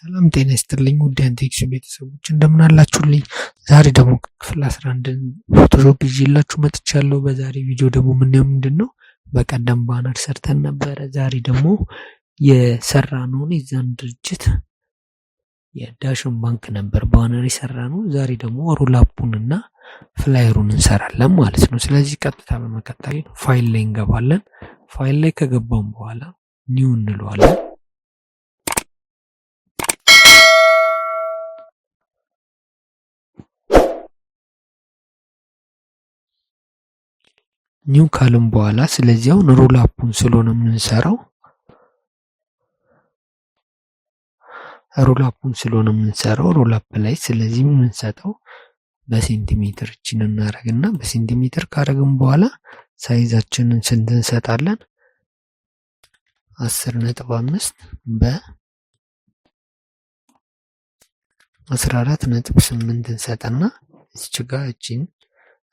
ሰላም ጤና ይስጥልኝ ውድ የአንቴክስ ቤተሰቦች እንደምን አላችሁልኝ? ዛሬ ደግሞ ክፍል 11 Photoshop ይዤላችሁ መጥቻለሁ። በዛሬ ቪዲዮ ደግሞ የምናየው ምንድን ነው? በቀደም banner ሰርተን ነበረ። ዛሬ ደግሞ የሰራነውን የዛን ድርጅት የዳሽን ባንክ ነበር banner የሰራነው። ዛሬ ደግሞ roll-up ኡን እና flyer ኡን እንሰራለን ማለት ነው። ስለዚህ ቀጥታ በመቀጠል ፋይል ላይ እንገባለን። ፋይል ላይ ከገባን በኋላ new እንለዋለን። New ካልን በኋላ ስለዚህ አሁን roll-up ኡን ስለሆነ የምንሰራው roll-up ኡን ስለሆነ የምንሰራው roll-up ላይ ስለዚህ የምንሰጠው በሴንቲሜትር እችን እናደርግና በሴንቲሜትር ካደረግን በኋላ size ኣችንን ስንት እንሰጣለን? 10.5 በ 14.8 እንሰጠና እዚች ጋር እቺን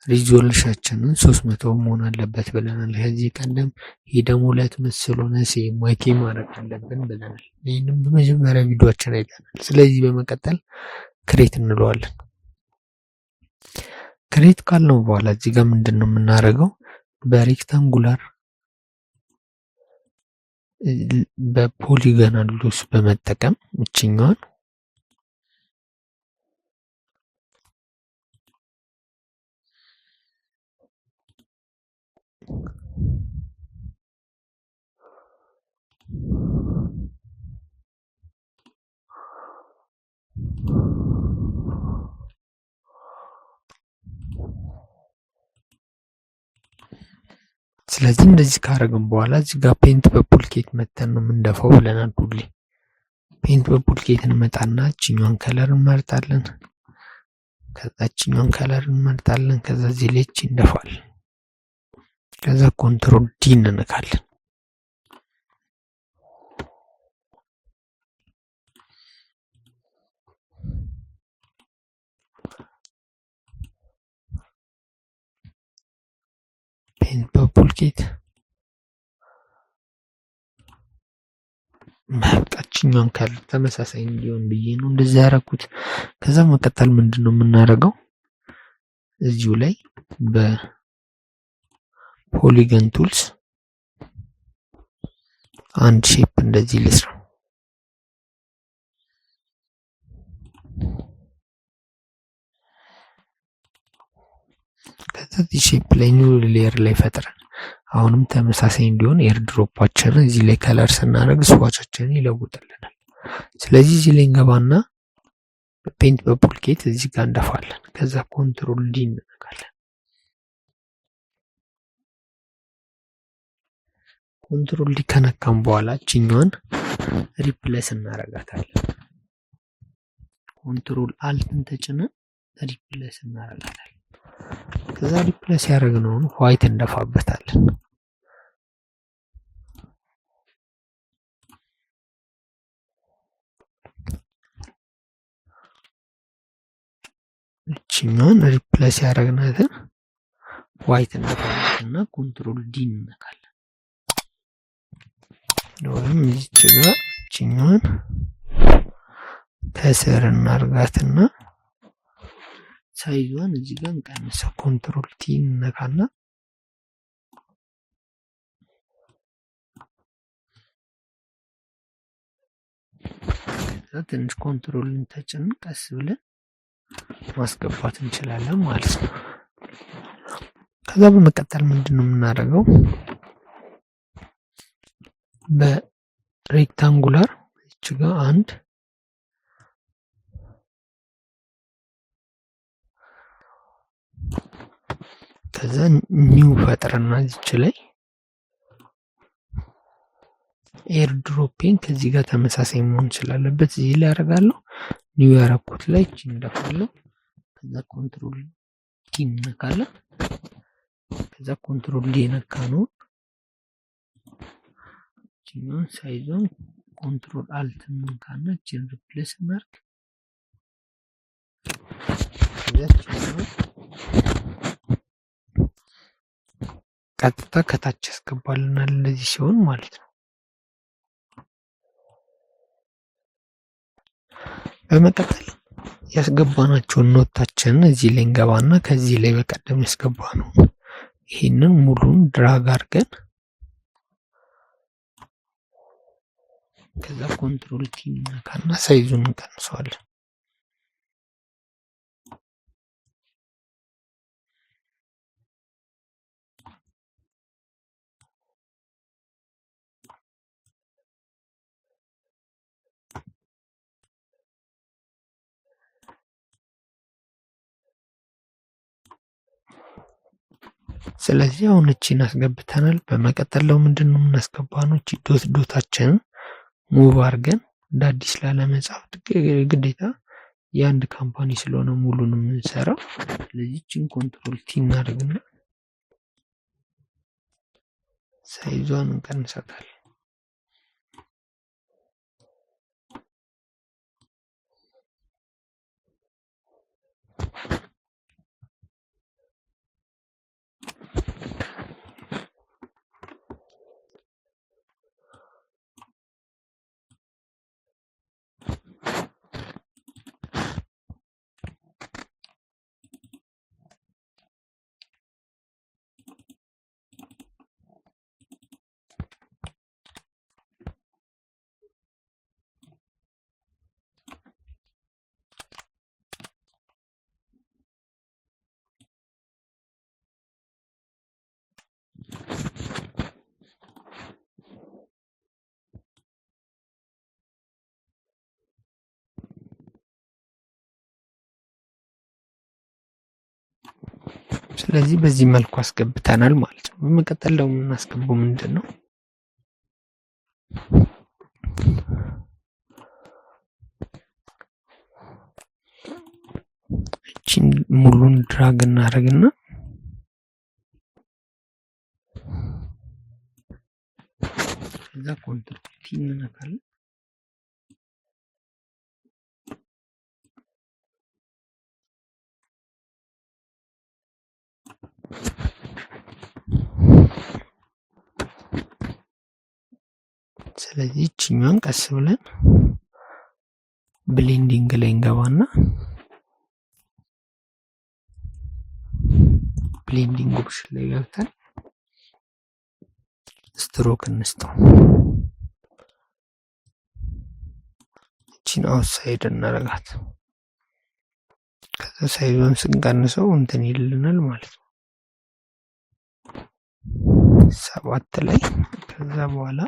resolution ኣችንን 300 መሆን አለበት ብለናል። ከዚህ ቀደም ይህ ደግሞ ለህትመት ስለሆነ CMYK ማድረግ አለብን ብለናል። ይህንም በመጀመሪያ ቪዲዮችን አይተናል። ስለዚህ በመቀጠል create እንለዋለን። Create ካልነው በኋላ እዚህ ጋር ምንድን ነው የምናደርገው? በ rectangular በ polygonal tools በመጠቀም እችኛዋን ስለዚህ እንደዚህ ካደረግን በኋላ እዚህ ጋር paint bucket መተን ነው የምንደፋው ብለናል። ሁሌ paint bucket እንመጣና እችኛዋን color እንመርጣለን። ከዛ እችኛዋን color እንመርጣለን። ከዛ እዚህ ላይ እቺ እንደፋለን። ከዛ control D እንነካለን። Paint bucket በቃችኛውን color ተመሳሳይ እንዲሆን ብዬ ነው እንደዚህ ያደረኩት። ከዛ መቀጠል ምንድን ነው የምናደርገው እዚሁ ላይ በ polygon tools አንድ shape እንደዚህ ልስራ። ከዛ እዚህ shape ላይ new layer ላይ ፈጥረን አሁንም ተመሳሳይ እንዲሆን eyedropper ኣችንን እዚህ ላይ color ስናደርግ swatch ኣችንን ይለውጥልናል። ስለዚህ እዚህ ላይ እንገባና paint bucket እዚህ ጋር እንደፋለን። ከዛ control D እንነካለን። Control D ከነካን በኋላ እችኛዋን replace እናረጋታለን። Control Alt ን ተጭነን replace እናረጋታለን። ከዛ replace ያደረግነውን white እንደፋበታለን። እችኛዋን replace ያደረግናትን white እንደፋበትና control D እንነካለን። ወይም እዚች ጋር እችኛዋን ከስር እናርጋትና size ዋን እዚህ ጋር እንቀንሰው። Control T እንነካና ከዛ ትንሽ control ን ተጭነን ቀስ ብለን ማስገባት እንችላለን ማለት ነው። ከዛ በመቀጠል ምንድን ነው የምናደርገው? በ rectangular እች ጋር አንድ ከዛ new ፈጥረና እዚች ላይ eyedropper ኤን ከዚህ ጋር ተመሳሳይ መሆን ስላለበት እዚህ ላይ አደርጋለሁ። New ያረኩት ላይ እቺ እንደፋለሁ። ከዛ control D እንነካለን። ከዛ control D የነካ ነው እቺኛውን size ዋን control Alt እንነካና እቺን replace እናድርግ። ከዛ ቀጥታ ከታች ያስገባልናል እንደዚህ ሲሆን ማለት ነው። በመቀጠል ያስገባናቸውን note ኣችንን እዚህ ላይ እንገባና ከዚህ ላይ በቀደም ያስገባነው ይሄንን ሙሉን drag አድርገን ከዛ control T ነካና size ኡን እንቀንሰዋለን። ስለዚህ አሁን እቺን አስገብተናል። በመቀጠል ደግሞ ምንድነው የምናስገባው ነው እቺ dot dot ኣችንን move አድርገን እንደ አዲስ ላለመጻፍ ግዴታ የአንድ company ስለሆነ ሙሉን የምንሰራው። ስለዚህ እቺን control T እናደርግና size ኧን እንቀንሳታለን። ስለዚህ በዚህ መልኩ አስገብተናል ማለት ነው። በመቀጠል ደግሞ የምናስገባው ምንድነው? እቺን ሙሉን drag እናደርግና ከዛ control T እንነካለን። ስለዚህ እቺኛዋን ቀስ ብለን blending ላይ እንገባና blending option ላይ ገብተን ስትሮክ እንስጠው። እቺን outside እናረጋት። ከዛ size ኧን ስንቀንሰው እንትን ይልናል ማለት ነው። 7 ላይ ከዛ በኋላ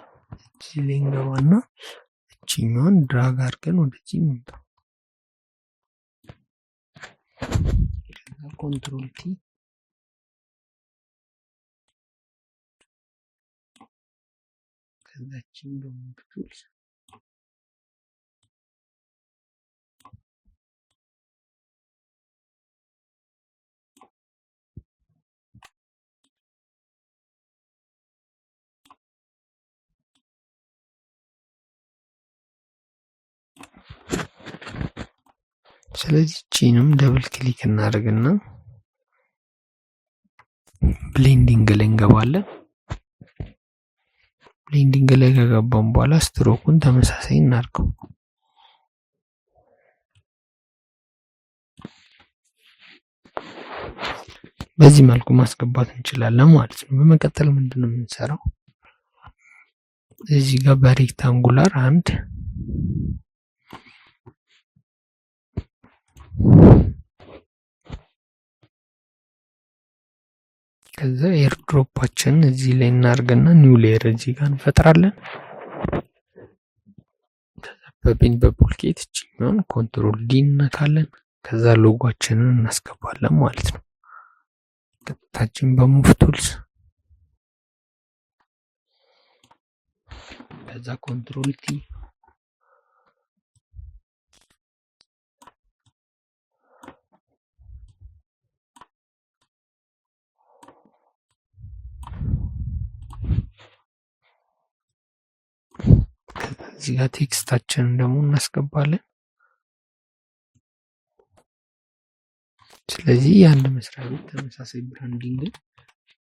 እቺ ላይ እንገባና እቺኛዋን drag አድርገን ወደዚህ እንምጣ። ከዛ control T ከዛችን በ move tools ስለዚህ እቺንም double click እናደርግና blending ላይ እንገባለን። blending ላይ ከገባን በኋላ ስትሮኩን ተመሳሳይ እናድርገው። በዚህ መልኩ ማስገባት እንችላለን ማለት ነው። በመቀጠል ምንድነው የምንሰራው? እዚህ ጋር በ rectangular አንድ ከዛ airdrop ኣችንን እዚህ ላይ እናርግና new layer እዚህ ጋር እንፈጥራለን። ከዛ በ pen በ bucket እቺኛውን control D እንነካለን። ከዛ ሎጓችንን እናስገባለን ማለት ነው። ቀጥታችን በ move tools ከዛ control T እዚህ ጋር text ኣችንን ደግሞ እናስገባለን። ስለዚህ የአንድ መስሪያ ቤት ተመሳሳይ branding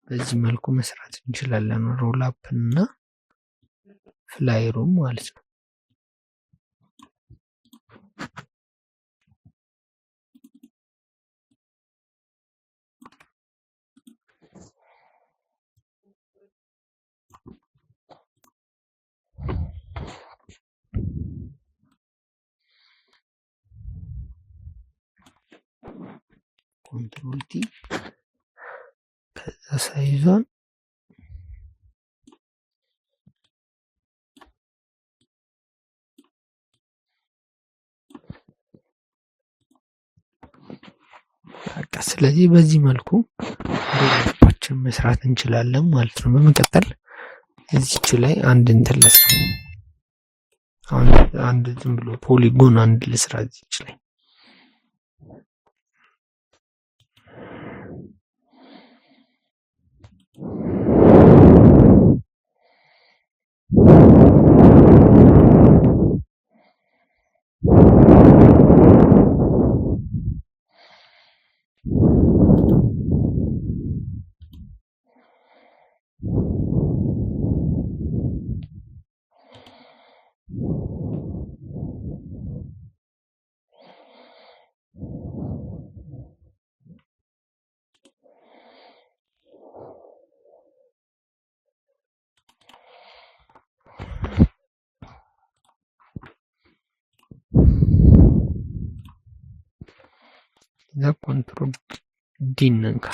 በዚህ መልኩ መስራት እንችላለን። roll up እና flyer ኡ ማለት ነው። Control T ከዛ size ኧን በቃ ስለዚህ በዚህ መልኩ roll up ኣችን መስራት እንችላለን ማለት ነው። በመቀጠል እዚች ላይ አንድ እንትን ልስራ። አንድ ዝም ብሎ polygon አንድ ልስራ እዚች ላይ። ከዛ Control D እንንካ።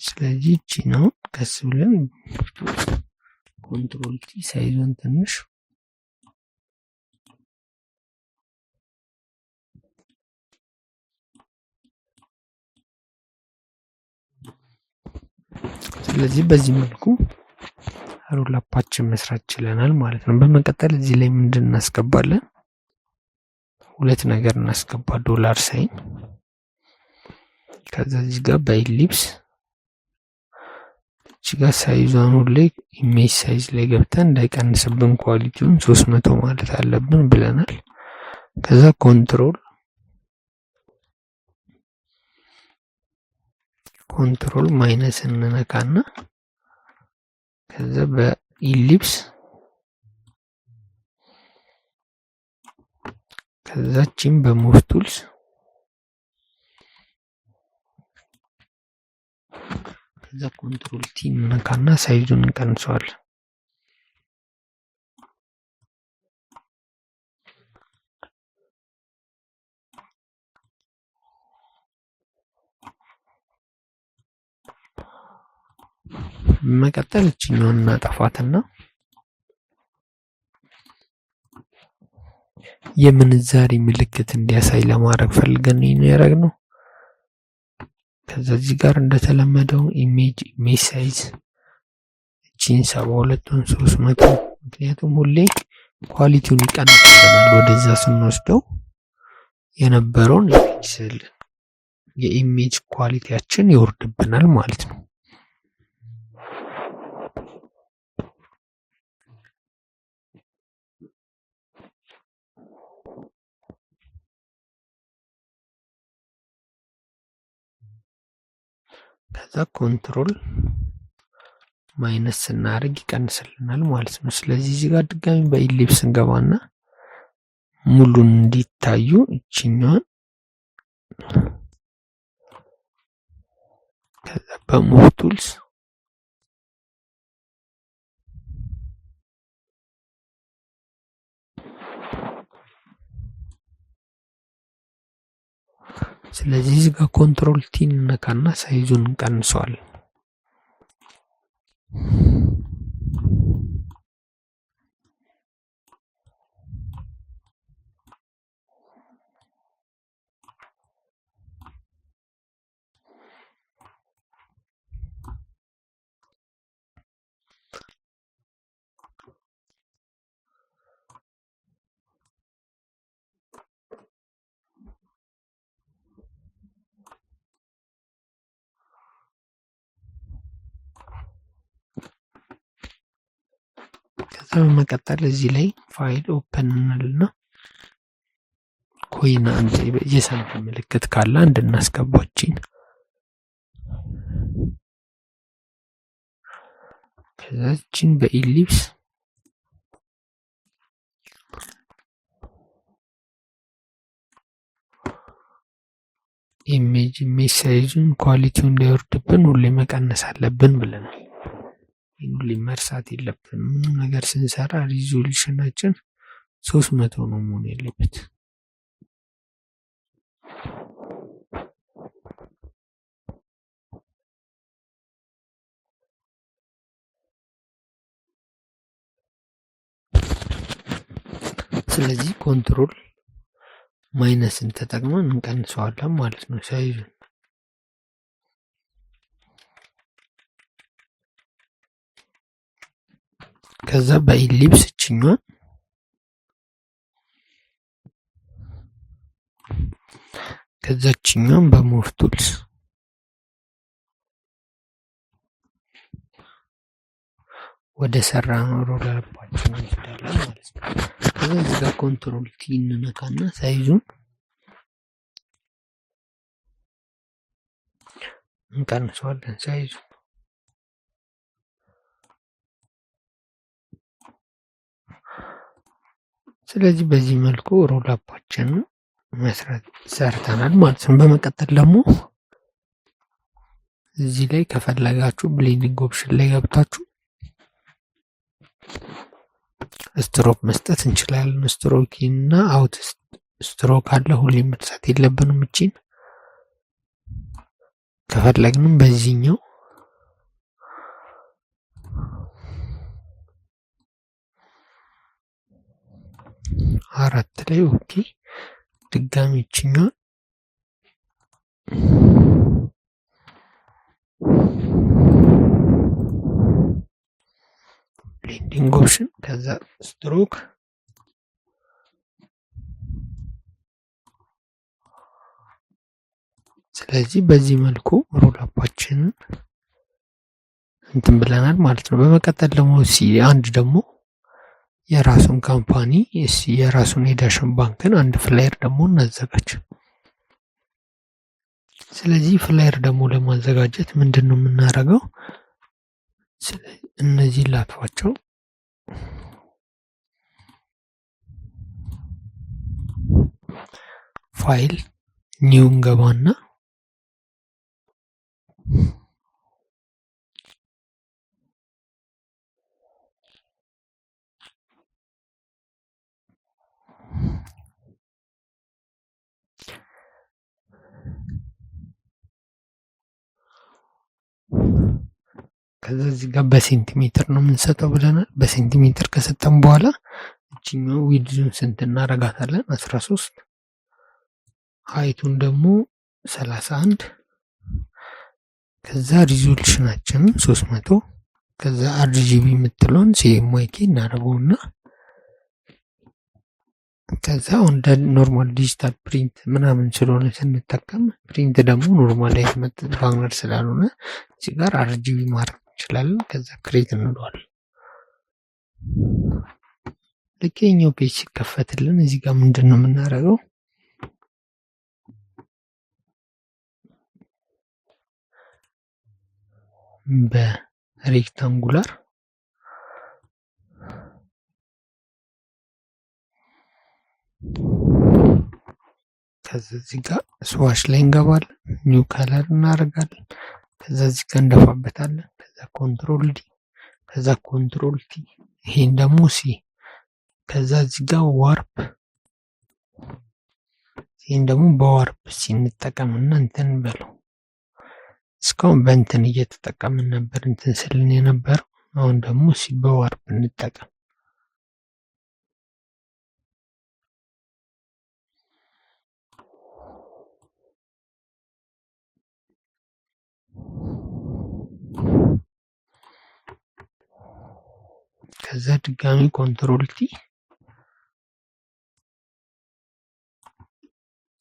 ስለዚህ እቺ ነው ቀስ ብለን Control T size ኧን ትንሽ ስለዚህ በዚህ መልኩ roll up ኣችን መስራት ችለናል ማለት ነው። በመቀጠል እዚህ ላይ ምንድን እናስገባለን? ሁለት ነገር እናስገባ፣ dollar sign ከዛ እዚህ ጋር በ ellipse እዚህ ጋር size ኧን ሁሌ image size ላይ ገብተን እንዳይቀንስብን quality ውን 300 ማለት አለብን ብለናል። ከዛ Control minus እንነካና ከዛ በ ellipse ከዛችን በ move tools ከዛ Control T እንነካና size ኡን እንቀንሰዋለን። መቀጠል እችኛዋን እናጠፋትና የምንዛሪ ምልክት እንዲያሳይ ለማድረግ ፈልገን ነው ያደረግነው። ከዛ እዚህ ጋር እንደተለመደው image size እቺን 72ን 300 ምክንያቱም ሁሌ quality ውን ይቀንስብናል። ወደዛ ስንወስደው የነበረውን የ pixel የ image quality ያችን ይወርድብናል ማለት ነው። ከዛ Control minus ስናደርግ ይቀንስልናል ማለት ነው። ስለዚህ እዚህ ጋር ድጋሚ በ ellipse እንገባና ሙሉን እንዲታዩ እቺኛዋን ከዛ በ move tools ስለዚህ እዚህ ጋር Control T እንነካና size ኡን እንቀንሰዋለን። ከዛ በመቀጠል እዚህ ላይ file open እንልና coin አንድ የሳንቲም ምልክት ካለ አንድ እናስገባችን። ከዛችን በ ellipse image size ኡን quality ው እንዳይወርድብን ሁሌ መቀነስ አለብን ብለናል። ይህን ሁሌ መርሳት የለብንም። ምንም ነገር ስንሰራ resolution ኣችን 300 ነው መሆን ያለበት። ስለዚህ control minus ን ተጠቅመን እንቀንሰዋለን ማለት ነው size ኡን። ከዛ በ ellipse እችኛዋን ከዛ እችኛዋን በ move tools ወደ ሰራነው roll up ኣችን እንወስዳለን ማለት ነው። ከዛ እዚህ ጋር control T እንነካና size ኡን እንቀንሰዋለን size ኡን። ስለዚህ በዚህ መልኩ roll up ኣችንን መስራት ሰርተናል ማለት ነው። በመቀጠል ደግሞ እዚህ ላይ ከፈለጋችሁ blending option ላይ ገብታችሁ ስትሮክ መስጠት እንችላለን። ስትሮክ እና out stroke አለ፣ ሁሌም መርሳት የለብንም እቺን። ከፈለግንም በዚህኛው 4 ላይ okay፣ ድጋሚ እቺኛዋን blending option ከዛ ስትሮክ ስለዚህ በዚህ መልኩ roll up ኣችንን እንትን ብለናል ማለት ነው። በመቀጠል ደግሞ አንድ ደግሞ የራሱን company የራሱን የዳሽን ባንክን አንድ flyer ደግሞ እናዘጋጅ። ስለዚህ flyer ደግሞ ለማዘጋጀት ምንድነው የምናደርገው? እነዚህ ላጥፋቸው። file new እንገባና ከዛ እዚህ ጋር በሴንቲሜትር ነው የምንሰጠው ብለናል። በሴንቲሜትር ከሰጠን በኋላ እቺኛው width ኡን ስንት እናረጋታለን? 13 height ኡን ደግሞ 31 ከዛ resolution ኣችንን 300 ከዛ RGB የምትለውን CMYK እናረገውና ከዛ እንደ normal digital print ምናምን ስለሆነ ስንጠቀም print ደግሞ normal አይነት banner ስላልሆነ እዚህ ጋር RGB ማድረግ እንችላለን። ከዛ create እንለዋለን። ልክ የኛው page ሲከፈትልን እዚህ ጋር ምንድነው የምናደርገው? በ rectangular ከዛ እዚህ ጋር swatch ላይ እንገባለን። new color እናደርጋለን። ከዛ እዚህ ጋር እንደፋበታለን። ከዛ control D ከዛ control T ይሄን ደግሞ C ከዛ እዚህ ጋር warp ይሄን ደግሞ በ warp C እንጠቀምና እንትን በለው። እስካሁን በእንትን እየተጠቀምን ነበር እንትን ስልን የነበረው። አሁን ደግሞ C በ warp እንጠቀም። ከዛ ድጋሚ control T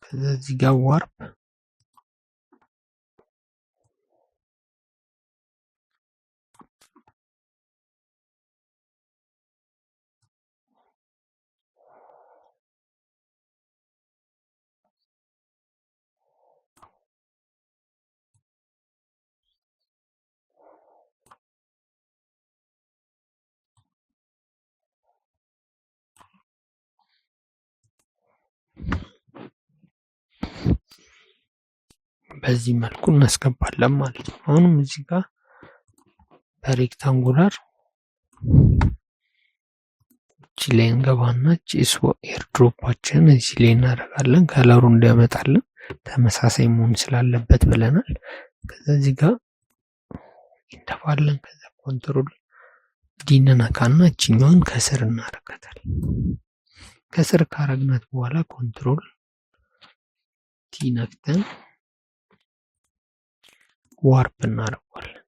ከዛ እዚህ ጋር warp በዚህ መልኩ እናስገባለን ማለት ነው። አሁንም እዚህ ጋር በ rectangular እቺ ላይ እንገባና እቺ airdrop ኣችንን እዚህ ላይ እናደርጋለን። Color ኡ እንዲያመጣልን ተመሳሳይ መሆን ስላለበት ብለናል። ከዛ እዚህ ጋር እንተፋለን። ከዛ control D እንነካና እቺኛዋን ከስር እናደርጋታለን። ከስር ካረግናት በኋላ control T ነክተን warp እናደርገዋለን።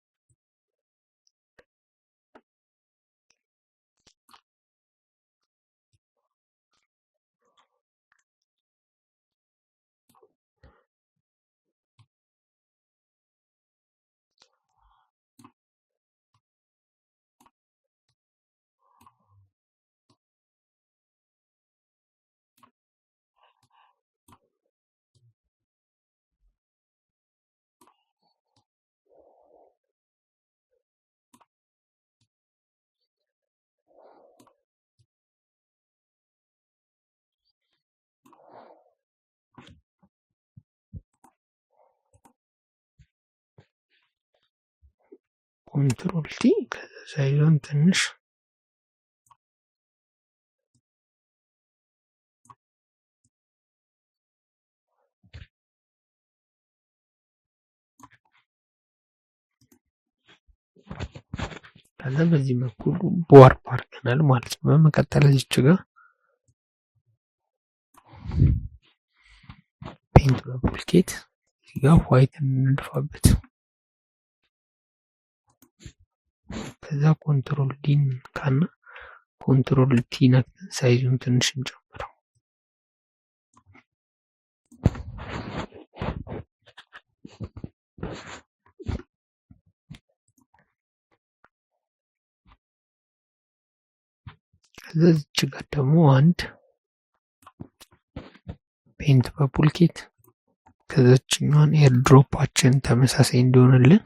Control T ከዛ size ኧን ትንሽ ከዛ በዚህ በኩል warp አድርገናል ማለት ነው። በመቀጠል እዚች ጋር paint duplicate እዚህ ጋር white እንድፋበት። ከዛ control D ካና control T ነክተን size ኡን ትንሽ እንጨምረው። ከዛ እዚች ጋር ደግሞ አንድ paint duplicate ከዛችኛዋን airdrop ኣችን ተመሳሳይ እንዲሆንልን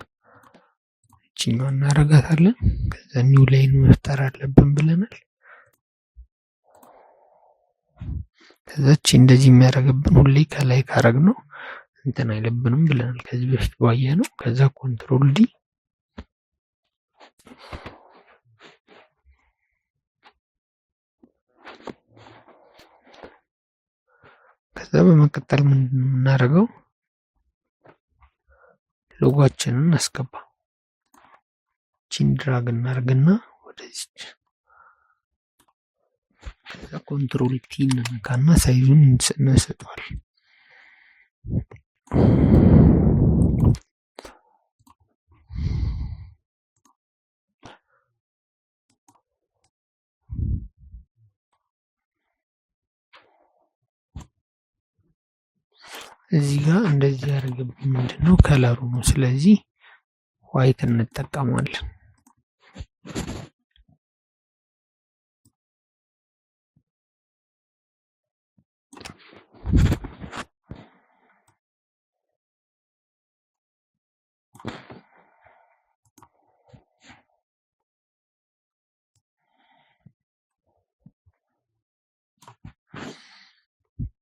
እቺኛዋን እናረጋታለን። ከዛ new line መፍጠር አለብን ብለናል። ከዛች እንደዚህ የሚያደርግብን ሁሌ ከላይ ካረግነው እንትን አይለብንም ብለናል ከዚህ በፊት ባየነው። ከዛ control D ከዛ በመቀጠል ምንድነው የምናደርገው? ሎጎአችንን እናስገባ። ቺን drag እናርግና ወደዚች ከዛ control T እንነካና size ኡን እንሰጠዋለን። እዚህ ጋር እንደዚህ ያደረገብን ምንድነው? Color ኡ ነው። ስለዚህ white እንጠቀማለን።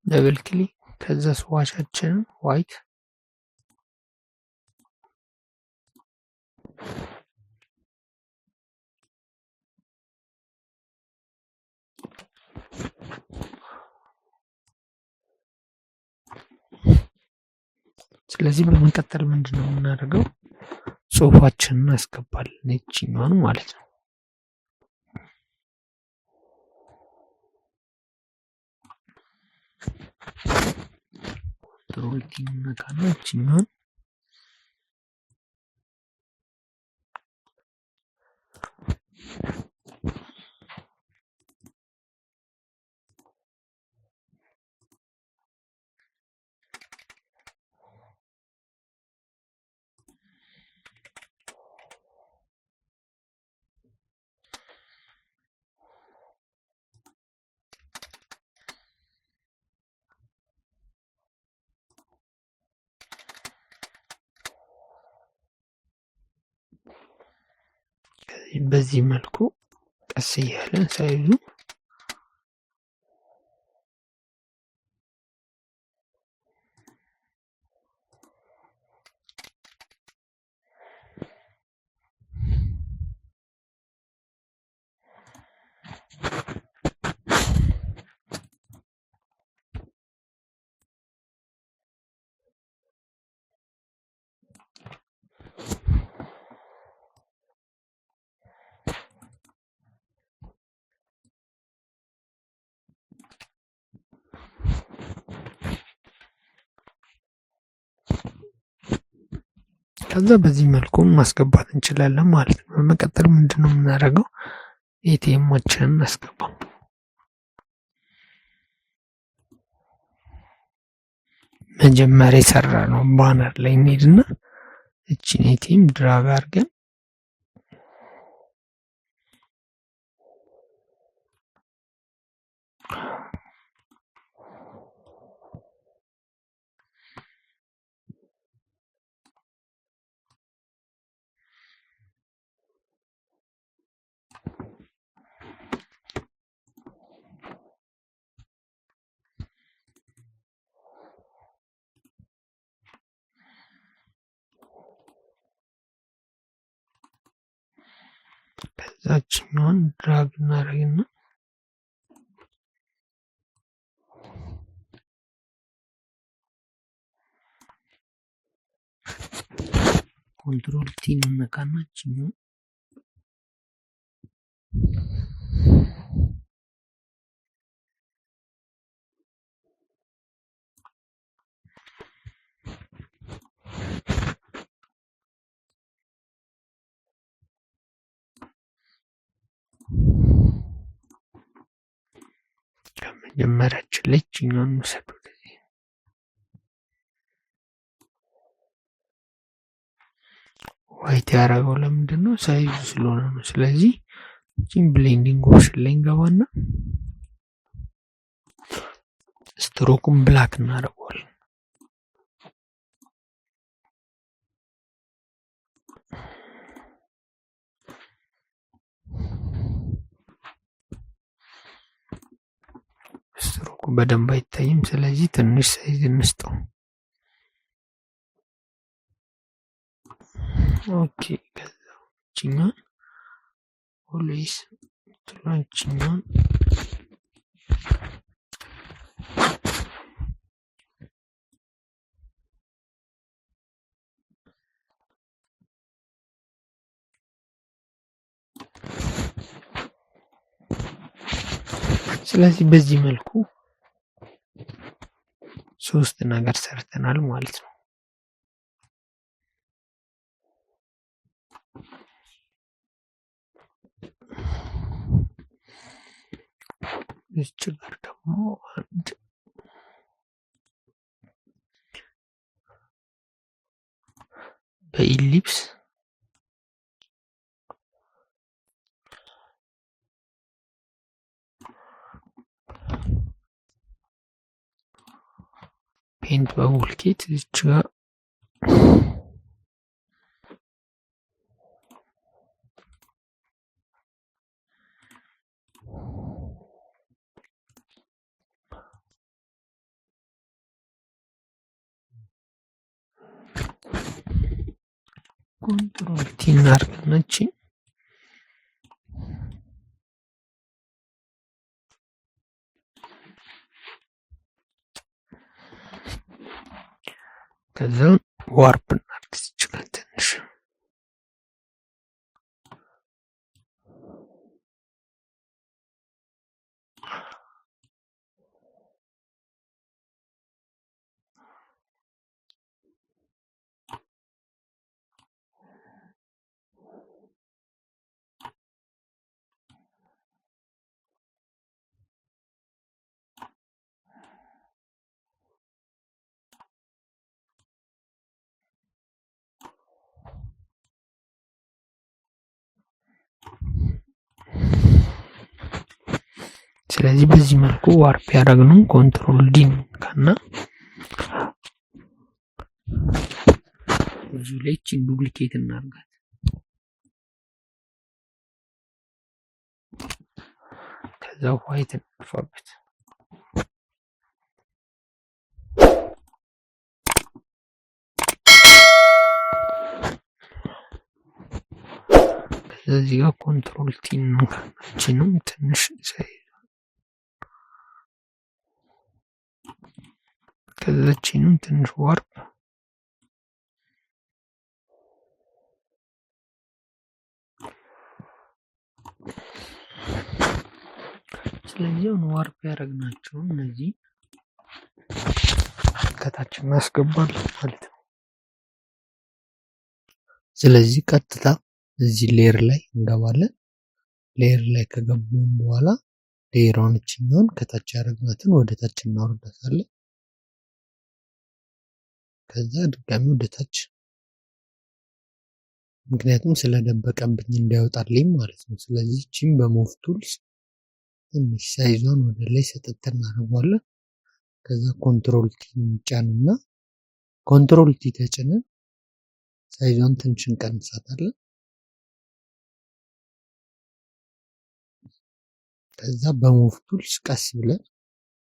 Double click ከዛ swatch ኣችንን white ስለዚህ በመቀጠል ምንድነው የምናደርገው? ጽሁፋችንን እናስገባለን ይቺኛዋን ማለት ነው። Control T እንነካና ይቺኛዋን በዚህ መልኩ ቀስ እያለን size ኡ ከዛ በዚህ መልኩ ማስገባት እንችላለን ማለት ነው። በመቀጠል ምንድነው የምናደርገው? ATM ኣችንን እናስገባ። መጀመሪያ የሰራነው banner ላይ እንሄድና እቺን ATM drag አድርገን ከዛችኛዋን drag እናደርግና control T እንነካና እችኛዋን ከመጀመሪያችን ላይ እችኛዋን እንውሰድ ወደዚህ። White ያደረገው ለምንድን ነው? Size ኡ ስለሆነ ነው። ስለዚህ እቺን blending option ላይ እንገባና stroke ኡን black እናደርገዋለን። ስትሮኩ በደንብ አይታይም። ስለዚህ ትንሽ size እንስጠው። Okay ከዛ እቺኛዋን always እቺኛዋን ስለዚህ በዚህ መልኩ ሶስት ነገር ሰርተናል ማለት ነው። እዚች ጋር ደግሞ አንድ በ ellipse Paint Bubble Kit እዚች ጋር control T እናድርግና እቺን ከዛ warp እናድርግ እዚች ጋር ትንሽ ስለዚህ በዚህ መልኩ warp ያደረግነው control D ከና እዚሁ ላይ እቺን duplicate እናድርጋት። ከዛ white እናጥፋበት። ከዛ እዚህ ጋር control T እቺንም ትንሽ ከዛ እቺንም ትንሽ warp ስለዚህ አሁን warp ያደረግናቸውን እነዚህ ከታች እናስገባለን ማለት ነው። ስለዚህ ቀጥታ እዚህ layer ላይ እንገባለን። Layer ላይ ከገባን በኋላ layer ዋን እችኛዋን ከታች ያደረግናትን ወደ ታች እናወርዳታለን። ከዛ ድጋሚ ወደ ታች፣ ምክንያቱም ስለደበቀብኝ እንዳይወጣልኝ ማለት ነው። ስለዚህ እቺም በ move tools ትንሽ size ዋን ወደ ላይ ሰጠት እናደርገዋለን። ከዛ control T እንጫንና control T ተጭነን size ዋን ትንሽ እንቀንሳታለን። ከዛ በ move tools ቀስ ብለን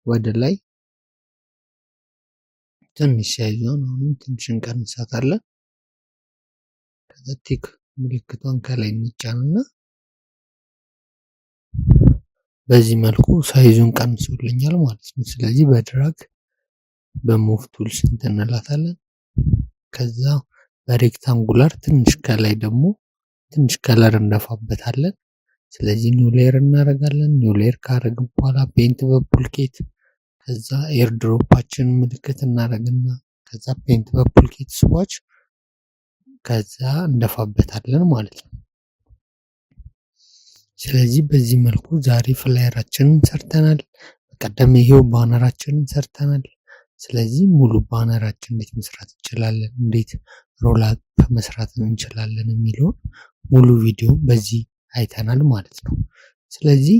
ወደ ላይ ትንሽ size ዋን አሁንም ትንሽ እንቀንሳታለን። ከዛ tick ምልክቷን ከላይ እንጫንና በዚህ መልኩ size ኡን ቀንሶልኛል ማለት ነው። ስለዚህ በ drag በ move tools እንትን እንላታለን። ከዛ በ rectangular ትንሽ ከላይ ደግሞ ትንሽ color እንደፋበታለን። ስለዚህ new layer እናደርጋለን። New layer ካደረግን በኋላ paint bucket፣ ከዛ eyedropper ኣችን ምልክት እናደርግና ከዛ paint bucket swatch፣ ከዛ እንደፋበታለን ማለት ነው። ስለዚህ በዚህ መልኩ ዛሬ flyer ኣችንን ሰርተናል። በቀደም ይሄው banner ኣችንን ሰርተናል። ስለዚህ ሙሉ banner ኣችን እንዴት መስራት እንችላለን፣ እንዴት roll up መስራት እንችላለን የሚለውን ሙሉ ቪዲዮ በዚህ አይተናል ማለት ነው። ስለዚህ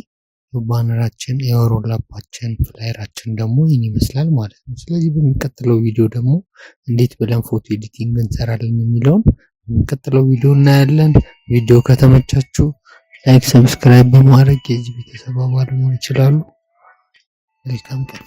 banner ኣችን፣ የ roll up ኣችን፣ flyer ኣችን ደግሞ ይህን ይመስላል ማለት ነው። ስለዚህ በሚቀጥለው ቪዲዮ ደግሞ እንዴት ብለን photo editing እንሰራለን የሚለውን በሚቀጥለው ቪዲዮ እናያለን። ቪዲዮ ከተመቻችሁ like፣ subscribe በማድረግ የዚህ ቤተሰብ አባል መሆን ይችላሉ። መልካም ቀን።